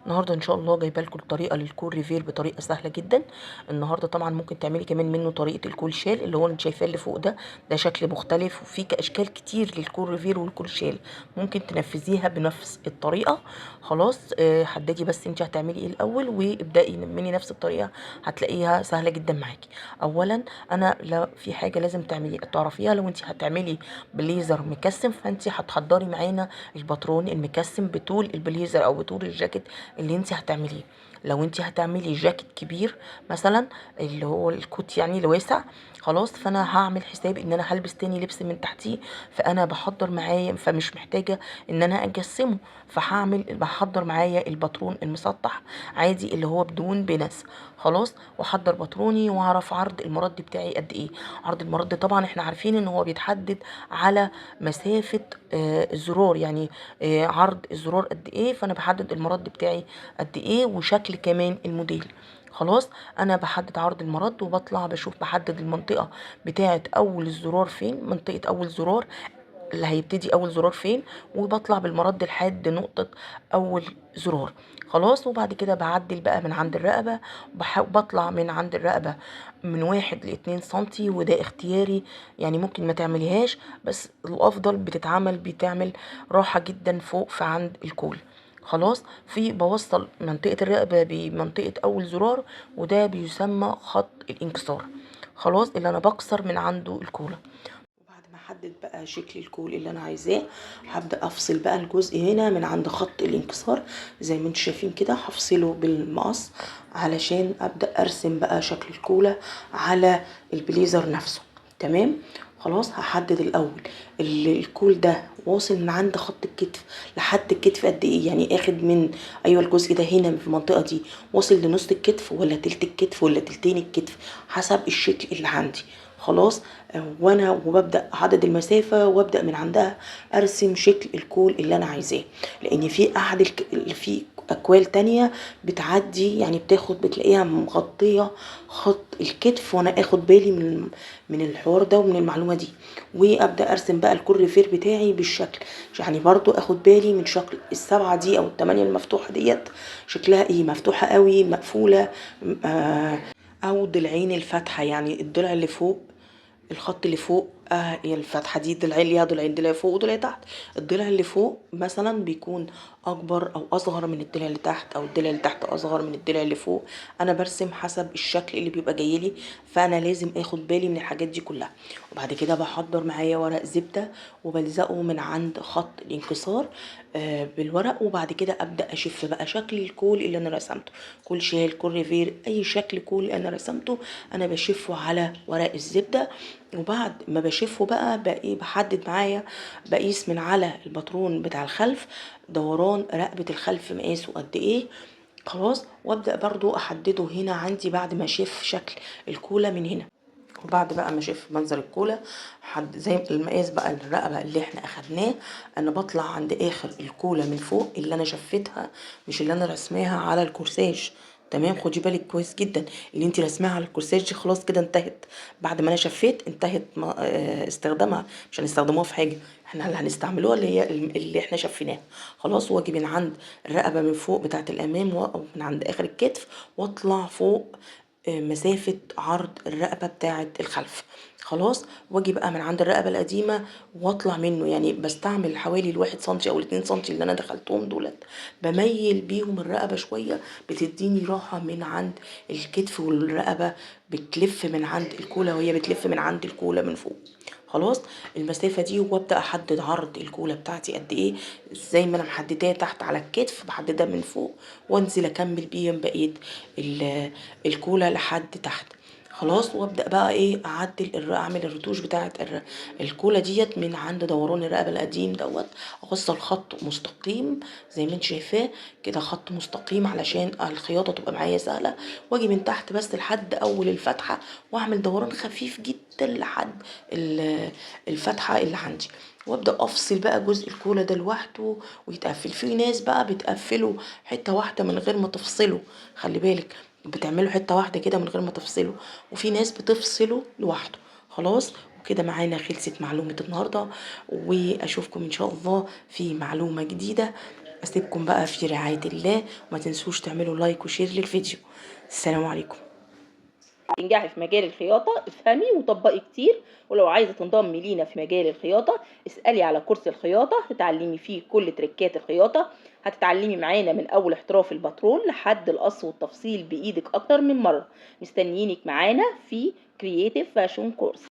النهارده ان شاء الله جايبه لكم الطريقة للكول ريفير بطريقة سهلة جدا. النهارده طبعا ممكن تعملي كمان منه طريقه الكول شال اللي هو انت شايفاه اللي فوق ده، ده شكل مختلف، وفي اشكال كتير للكول ريفير والكول شال ممكن تنفذيها بنفس الطريقة. خلاص حددي بس انت هتعملي ايه الاول وابدأي نمني نفس الطريقة، هتلاقيها سهلة جدا معاكي. اولا انا لا في حاجة لازم تعملي تعرفيها، لو انت هتعملي بليزر مكسم فانت هتحضري معانا الباترون المكسم بطول البليزر او بطول الجاكيت اللي انت هتعمليه. لو انت هتعملي جاكيت كبير مثلا اللي هو ال coat يعني الواسع، خلاص فانا هعمل حسابي ان انا هلبس تاني لبس من تحتيه، فانا بحضر معايا، فمش محتاجه ان انا اجسمه، فهعمل بحضر معايا الباترون المسطح عادي اللي هو بدون بنس. خلاص واحضر باتروني واعرف عرض المرد بتاعي قد ايه. عرض المرد طبعا احنا عارفين ان هو بيتحدد على مسافة الزرار، يعني عرض الزرار قد ايه، فانا بحدد المرد بتاعي قد ايه وشكل كمان الموديل. خلاص انا بحدد عرض المرد وبطلع بشوف بحدد المنطقة بتاعه اول الزرار فين، منطقة اول زرار اللي هيبتدي اول زرار فين، وبطلع بالمرد لحد نقطة اول زرار. خلاص وبعد كده بعدل بقى من عند الرقبة، بطلع من عند الرقبة من 1 ل2 سنتي، وده اختياري يعني ممكن ما تعمليهاش، بس الافضل بتعمل راحة جدا فوق في عند الكول. خلاص في بوصل منطقة الرقبة بمنطقة اول زرار، وده بيسمى خط الانكسار. خلاص اللي انا بكسر من عنده الكولة. وبعد ما احدد بقى شكل الكول اللي انا عايزاه، هبدا افصل بقى الجزء هنا من عند خط الانكسار زي ما انتم شايفين كده، هفصله بالمقص علشان ابدا ارسم بقى شكل الكوله على البليزر نفسه. تمام خلاص هحدد الاول الكول ده واصل من عند خط الكتف لحد الكتف قد ايه، يعني اخد من ايوه الجزء ده هنا في المنطقة دي واصل لنص الكتف ولا تلت الكتف ولا تلتين الكتف حسب الشكل اللي عندي. خلاص وانا وببدا احدد المسافة وابدا من عندها ارسم شكل الكول اللي انا عايزاه، لان في احد في اكوال تانية بتعدي يعني بتاخد بتلاقيها مغطيه خط الكتف، وانا اخد بالي من الحوار ده ومن المعلومة دي، وابدا ارسم بقى الكول ريفير بتاعي بالشكل، يعني برضو اخد بالي من شكل ال7 دي او ال8 المفتوحة ديت شكلها ايه، مفتوحة قوي مقفولة، او ضلعين الفتحة، يعني الضلع اللي فوق الخط اللي فوق هي الفتحة دي ضلعين، ليها ضلعين، ضلع فوق وضلع تحت. الضلع اللي فوق مثلا بيكون اكبر او اصغر من الضلع اللي تحت، او الضلع اللي تحت اصغر من الضلع اللي فوق. انا برسم حسب الشكل اللي بيبقى جايلي، فانا لازم اخد بالي من الحاجات دي كلها. وبعد كده بحضر معايا ورق زبدة وبلزقه من عند خط الانكسار بالورق، وبعد كده ابدا اشف بقى شكل الكول اللي انا رسمته، كول شال كول ريفير اي شكل كول انا رسمته انا بشفه على ورق الزبدة. وبعد ما بشفه بقى بحدد معايا، بقيس من على الباترون بتاع الخلف دوران رقبة الخلف مقاسه قد ايه. خلاص وابدأ برضو احدده هنا عندي بعد ما اشف شكل الكولة من هنا. وبعد بقى ما اشف منظر الكولة حد زي المقاس بقى الرقبة اللي احنا اخدناه، انا بطلع عند اخر الكولة من فوق اللي انا شفتها مش اللي انا رسماها على الكورساج. تمام خدي بالك كويس جدا، اللي انت رسماها على الكورساج دي خلاص كده انتهت، بعد ما انا شفيت انتهت استخدامها، مش هنستخدموها في حاجة، احنا اللي هنستعملوها اللي هي اللي احنا شفيناها. خلاص واجي من عند الرقبة من فوق بتاعه الامام او من عند اخر الكتف واطلع فوق مسافة عرض الرقبة بتاعه الخلف. خلاص واجي بقى من عند الرقبة القديمة واطلع منه، يعني بستعمل حوالي 1 سنتي او 2 سنتي اللي انا دخلتهم دولت، بميل بيهم الرقبة شوية، بتديني راحة من عند الكتف، والرقبة بتلف من عند الكوله وهي بتلف من عند الكوله من فوق. خلاص المسافة دي، وابدا احدد عرض الكوله بتاعتي قد ايه زي ما انا محدداه تحت على الكتف بحددها من فوق، وانزل اكمل بيهم بقية الكوله لحد تحت. خلاص وابدا بقى ايه اعدل اعمل الرتوش بتاعه الكوله ديت من عند دوران الرقبة القديم دوت، اوصل خط مستقيم زي ما انت شايفاه كده، خط مستقيم علشان الخياطة تبقى معايا سهلة، واجي من تحت بس لحد اول الفتحة واعمل دوران خفيف جدا لحد الفتحة اللي عندي، وابدا افصل بقى جزء الكولا ده لوحده ويتقفل. في ناس بقى بتقفله حتة واحدة من غير ما تفصله، خلي بالك بتعمله حتة واحدة كده من غير ما تفصله، وفي ناس بتفصله لوحده. خلاص وكده معانا خلصت معلومة النهارده، واشوفكم ان شاء الله في معلومة جديدة. اسيبكم بقى في رعاية الله، وما تنسوش تعملوا like و share للفيديو. السلام عليكم. تنجحي في مجال الخياطة افهمي وطبقي كتير، ولو عايزة تنضمي لينا في مجال الخياطة اسألي على كورس الخياطة، هتتعلمي فيه كل تريكات الخياطة، هتتعلمي معانا من أول احتراف الباترون لحد القص والتفصيل بإيدك أكتر من مرة. مستنيينك معانا في Creative Fashion Course.